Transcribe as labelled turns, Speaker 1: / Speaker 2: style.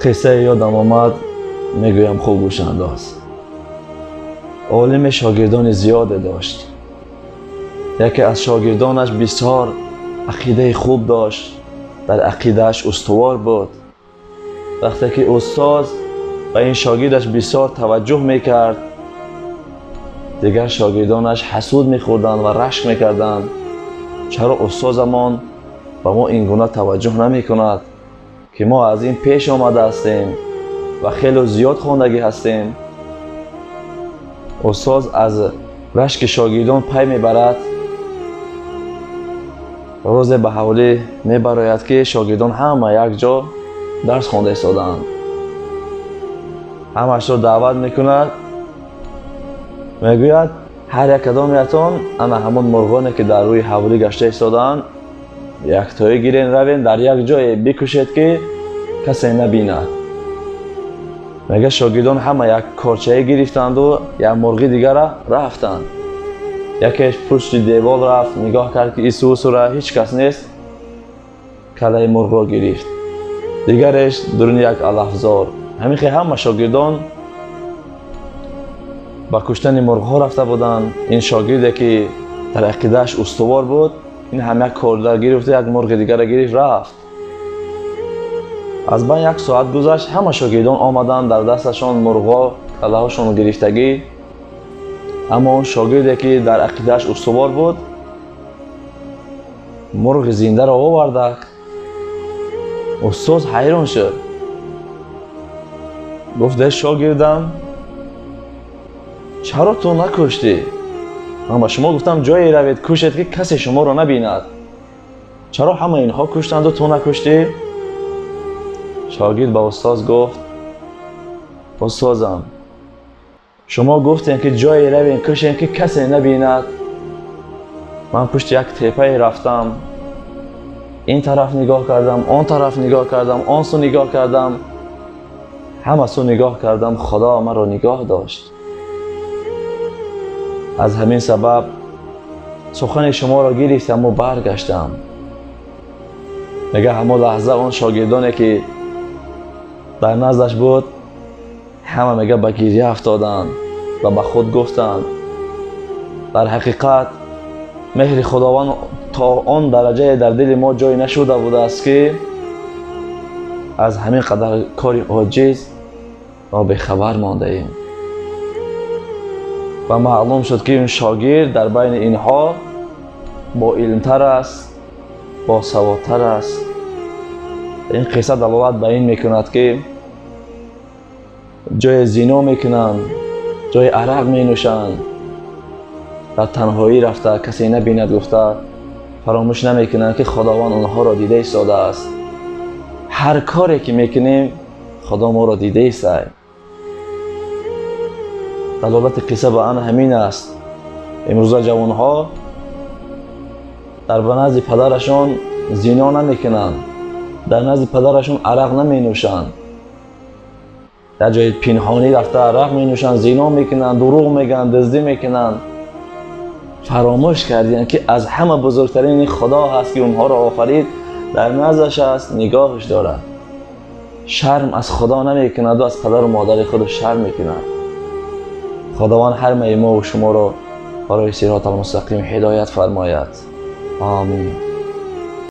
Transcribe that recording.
Speaker 1: Қиссае ёдам омад, мегӯям, хуб гӯшандоз. Олиме шогирдони зиёде дошт. Яке аз шогирдонаш бисёр ақидаи хуб дошт, дар ақидааш устувор буд. Вақте ки устоз ба ин шогирдаш бисёр таваҷҷӯҳ мекард, дигар шогирдонаш ҳасуд мехӯрданд ва рашк мекарданд: чаро устозамон ба мо ин гуна таваҷҷӯҳ намекунад, ки мо аз ин пеш омада ҳастем ва хеле зиёд хондагӣ ҳастем? Устоз аз рашки шогирдон пай мебарад. Рӯзе ба ҳавлӣ мебарояд, ки шогирдон ҳама як ҷо дарс хонда истодаанд. Ҳамашро даъват мекунад, мегӯяд: ҳар як кадомиятон ана ҳамон мурғоне, ки дар рӯи ҳавлӣ гашта истодаанд, яктоӣ гирен, равен, дар як ҷое бикушед, ки касе набинад. Мега, шогирдон ҳама як корчае гирифтанду як мурғи дигара рафтанд. Якеш пушти девол рафт, нигоҳ кард, ки ису усура ҳеҷ кас нест, калаи мурғро гирифт. Дигареш дуруни як алафзор. Ҳамин хел ҳама шогирдон ба куштани мурғҳо рафта буданд. Ин шогирде, ки дар ақидааш устувор буд, ин ҳам як корда гирифту як мурғи дигара гирифт, рафт. Аз байн як соат гузашт, ҳама шогирдон омаданд, дар дасташон мурғҳо, калаҳошон гирифтагӣ. Аммо он шогирде, ки дар ақидааш устувор буд, мурғи зиндаро оварда. Устоз ҳайрон шуд, гуфт: э шогирдам, чаро ту накуштӣ? Ман ба шумо гуфтам, ҷое равед, кушед, ки касе шуморо набинад. Чаро ҳама инҳо куштанду ту накуштӣ? Шогирд ба устоз гуфт: устозам, шумо гуфтем, ки ҷое равем, кушем, ки касе набинад. Ман пушти як теппае рафтам, ин тараф нигоҳ кардам, он тараф нигоҳ кардам, он су нигоҳ кардам, ҳама су нигоҳ кардам, Худо маро нигоҳ дошт. Аз ҳамин сабаб сухани шуморо гирифтаму баргаштам. Мега, ҳамон лаҳза он шогирдоне, ки дар наздаш буд, ҳама, мега, ба гирья афтоданд ва ба худ гуфтанд: дар ҳақиқат меҳри Худованд то он дараҷае дар дили мо ҷой нашуда будааст, ки аз ҳамин қадар кори оҷиз мо бехабар мондаем. Ва маълум шуд, ки ин шогирд дар байни инҳо боилмтар аст, босаводтар аст. Ин қисса далолат ба ин мекунад, ки ҷое зино мекунанд, ҷое арақ менӯшанд, дар танҳоӣ рафта, касе набинад гуфта, фаромӯш намекунанд, ки Худованд онҳоро дида истодааст. Ҳар коре ки мекунем, Худо моро дида истад. Далолати қисса ба ана ҳамин аст. Имрӯза ҷавонҳо дар ба назди падарашон зино намекунанд, дар назди падарашон арақ наменӯшанд, дар ҷои пинҳонӣ рафта арақ менӯшанд, зино мекунанд, дурӯғ мегӯянд, дуздӣ мекунанд. Фаромӯш кардиянд, ки аз ҳама бузургтарин Худо ҳаст, ки онҳоро офарид, дар наздаш аст, нигоҳаш дорад. Шарм аз Худо намекунаду аз падару модари худ шарм мекунад. Худованд ҳамаи мо ва шуморо барои сироти алмустақим ҳидоят фармояд. Омин.